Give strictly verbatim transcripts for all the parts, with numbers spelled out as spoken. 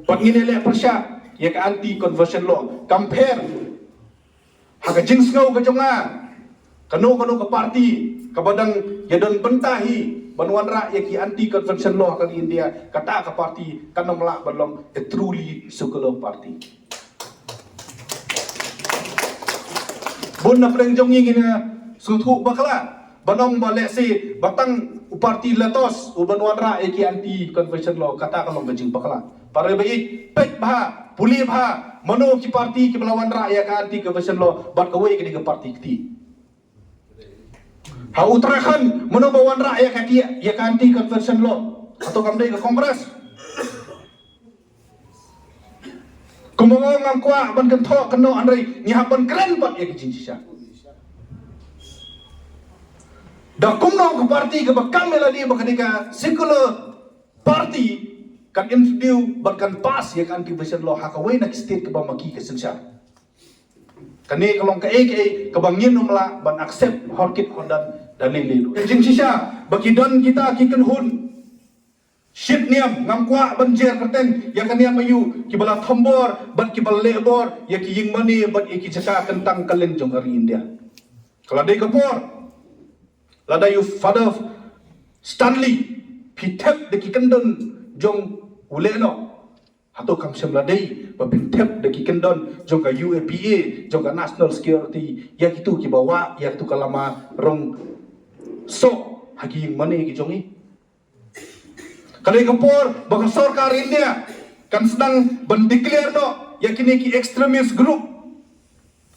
Pat ngin ïaleh pyrshah ïa ka anti conversion law. Kam pher ha ka jingsngew ka jong nga, kano kano ka parti kaba dang ïadon bynta hi ban wanrah ïa ki anti conversion law ha ka ri India, kata ka parti kan ym lah ban long a truly secular party. Bun na pdeng jong ngi ngin sngewthuh bakla ban ong ba lehse ba tang u parti LATOS u ban wanrah ïa ki anti conversion law, kata ka long ka jingbakla. Para ba ïeit, peit bha, pule bha, mano ki parti kiba la wanrah ïa ka anti conversion law, bad kawei ka dei ka parti kti. Ha Uttarakhand mano ba wanrah ïa ka ti ïa ka anti conversion law? Hato kam dei ka Congress? Kumba ngam kwah ban kynthoh kynnoh hynrei ngi hap ban kren pat ïa ka jingshisha. Da kumno ka parti kaba kam ïa lade ba ka dei ka secular party kan introduce bad kan pass ïa ka anti conversion law ha kawei na ki state kaba ma ki ka synshar? Kane ka long kaei kaei kaba ngin ym lah ban accept horkit hordan da lei lei ruh. Ka jingshisha ba ki don kita ki kynhun shit niam, ngam kwah ban jer kyrteng ïa ka niam aïu, kiba la thombor bad kiba la lehbor ïa ki ïingmane bad ïa ki jaka kyntang kylleng jong ka ri India. Ka la dei ka por, lada ïa u Father Stanley phi thep da ki kyndon jong u Lehnoh, hato kam shym la dei ba phin thep da ki kyndon jong ka U A P A, jong ka National Security, ïa kitu kiba wah ïa kitu ka lama rong soh ha ki ïingmane ki jong ngi? Ka dei ka por ba ka sorkar India kan sdang ban declare noh ïa kine ki extremist group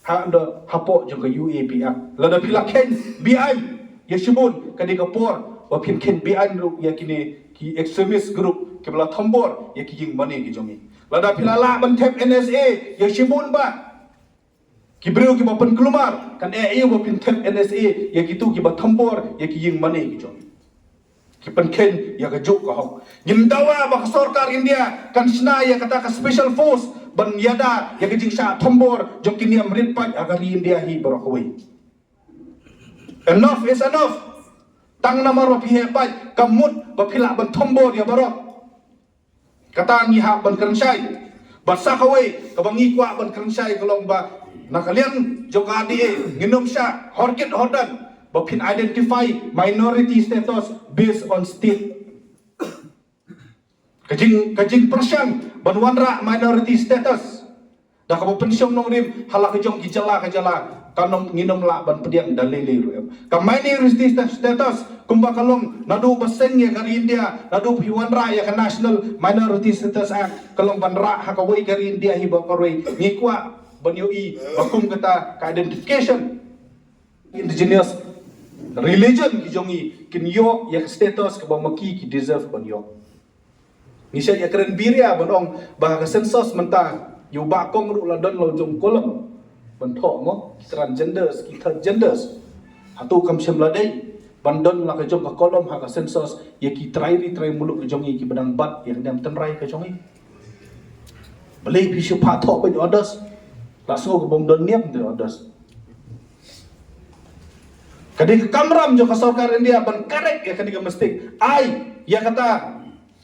ha da hapoh jong ka U A P A. Lada phi la kheiñ beaiñ ïa shibun, ka dei ka por ba phin kheiñ beaiñ ruh ïa kine ki extremist group kiba la thombor ïa ki ïingmane ki jong ngi. Lada phi la lah ban thep N S A ïa shibun ba ki briew kiba pynkulmar, kan eh aïu ba phin thep N S A ïa kitu kiba thombor ïa ki ïingmane ki jong ngi? Ki pynkheiñ ïa ka juk ka hok. Ngim dawa ba ka sorkar India kan shna ïa kata ka special force ban ïada ïa ka jingshah thombor jong ki niam rit paid ha ka ri India hi baroh kawei. Enough is enough. Tang namar ba phi heh paid kam mut ba phi lah ban thombor ïa baroh. Kata ngi hap ban kren shai. Bad sa kawei kaba ngi kwah ban kren shai ka long ba na ka liang jong ka R D A ngin ym shah horkit hordan ba phin identify minority status based on state. Ka jing, ka jingpyrshang ban wanrah minority status da kaba pynshong nongrim ha la ka jong ki jylla ka jylla, kan ym, ngin ym lah ban pdiang da lei lei ruh em. Ka minority sta-, status kumba ka long naduh ba seng ïa ka ri India, naduh phi wanrah ïa ka National Minority Status Act, ka long ban rah ha kawei ka ri India hi baroh kawei. Ngi kwah ban ïohi ba kum kata ka identification indigenous religion ki jong ngi kin ïoh ïa ka status kaba ma ki ki deserve ban ïoh. Ngi shait ïa kren biria ban ong ba ha ka census mynta ïa u Bah Kong ruh la don la u jong u column ban thoh mo ki transgenders, ki third genders. Hato kam shym la dei ban don la ka jong ka column ha ka census ïa ki trai ri trai muluk ka jong ngi kiba dang bat ïa ka niam tynrai ka jong ngi? Balei phi shu phah thoh beit others? La sngew ka bym don niam te others. Ka dei ka kamram jong ka sorkar India ban correct ïa kane ka mistake. Ai ïa kata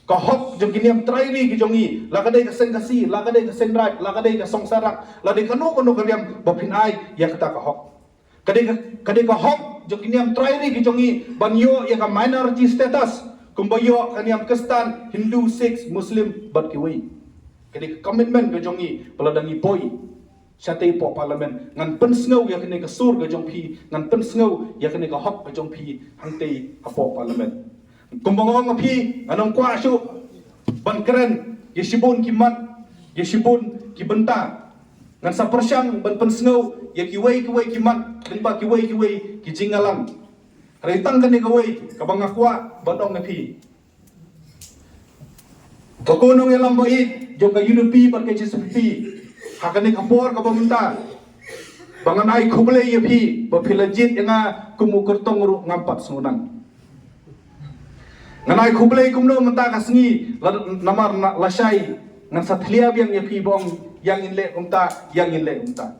ka hok jong ki niam trai ri ki jong ngi, la ka dei ka seng Khasi, la ka dei ka seng Raij, la ka dei ka Song Sarak, la dei kano kano ka niam, ba phin ai ïa kata ka hok. Ka dei ka, ka dei ka hok jong ki niam trai ri ki jong ngi ban ïoh ïa ka minority status kumba ïoh ka niam Khristan, Hindu, Sikh, Muslim bad kiwei. Ka dei ka commitment ka jong ngi ba lada ngi poi shatei hapoh Parliament, ngan pynsngew ïa kane ka sur ka jong phi, ngan pynsngew ïa kane ka hok ka jong phi hangtei hapoh Parliament. Kumba nga ong ïa phi, ngan ym kwah shuh ban kren ïa shibun ki mat, ïa shibun ki bynta. Ngan sa pyrshang ban pynsngew ïa kiwei kiwei ki mat lyngba kiwei kiwei ki jingïalang. Hynrei tang kane kawei kaba nga kwah ban ong ïa phi. Ko nongïalam ba ïeit jong ka U D P bad ka H S P D P, ha kane ka por kaba mynta, ba ngan ai khublei ïa phi ba phi la jied ïa nga kum u kyrtong ruh ngam pat sngewdang. Ngan ai khublei kumno mynta ka sngi, la, namar na, lashai ngan sa thlia biang ïa phi ba ong ïa ngin leh kumta, ïa ngin leh kumta.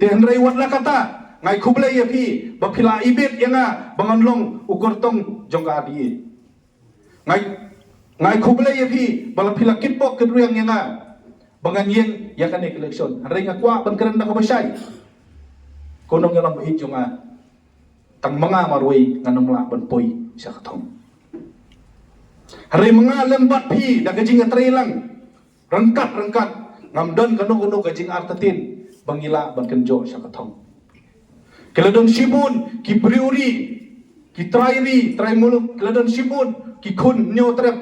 Te hynrei wat la kata, nga ai khublei ïa phi ba phi la ibit ïa nga ba ngan long u kyrtong jong ka R D A. Nga ai, Nga ai khublei ïa phi ba la phi la kitbok kitrwiang ïa nga ba ngan ïeng ïa kane ka election. Hynrei nga kwah ban kren da kaba shai. Ko nongïalam ba ïeit jong nga, tang ma nga marwei ngan ym lah ban poi sha ka thong. Hynrei ma nga lem bad phi da ka jingïatreilang ryngkat ryngkat, ngam don kano kano ka jingartatien ba ngi lah ban kynjoh sha ka thong. Ki la don shibun ki briew ri, ki trai ri trai muluk, ki la don shibun ki khun hynñiew trep,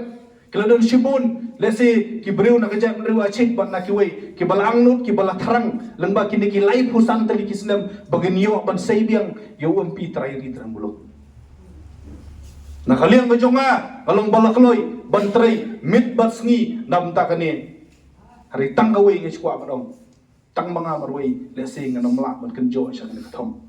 ki la don shibun lehse ki briew na ka jaitbynriew Achik bad na kiwei, ki ba la angnud, ki ba la thrang lyngba kine ki laiphew san tylli ki snem ba ngin ïoh ban sei biang ïa u M P trai ri trai muluk. Na ka liang ka jong nga, nga long ba la kloi ban trei miet bad sngi na bynta kane. Hynrei tang kawei nga shu kwah ban ong, tang ma nga marwei lehse ngan ym lah ban kynjoh sha kane ka thong.